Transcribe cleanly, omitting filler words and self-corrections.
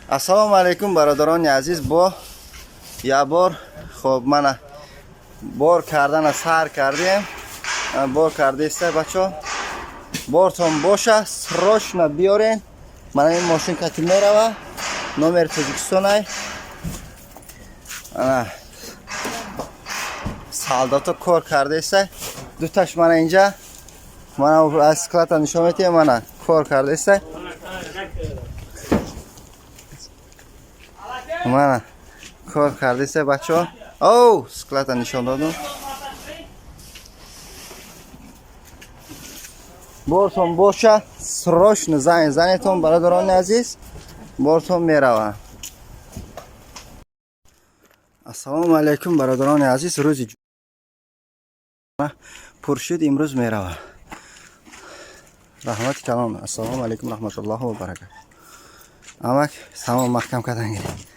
Ассалому алайкум, бародарони азиз. Бо як бор, хоб, мана бор кардана сар кардем. Бор кардеста, бачо. Бортон боша, срочно биёрен. Мана ин мошин кати мерава, номери Тоҷикистонай. Ана солдато кор кардеста, дуташ мана инҷа. Мана аз склада нишон метиҳем. Мана кор кардеста, мана кор кардеста, бачо. Оу, склада нишон додум. Бортон боша, срочно занг занетон, бародарони азиз, бортон мерава. Ассалому алайкум, бародарони азиз. Рӯзи пуршид, имрӯз мерава. Раҳмати калом. Ассалому алайкум, раҳматуллоҳи ва баракат. Амак, тамом, маҳкам кардан гиред.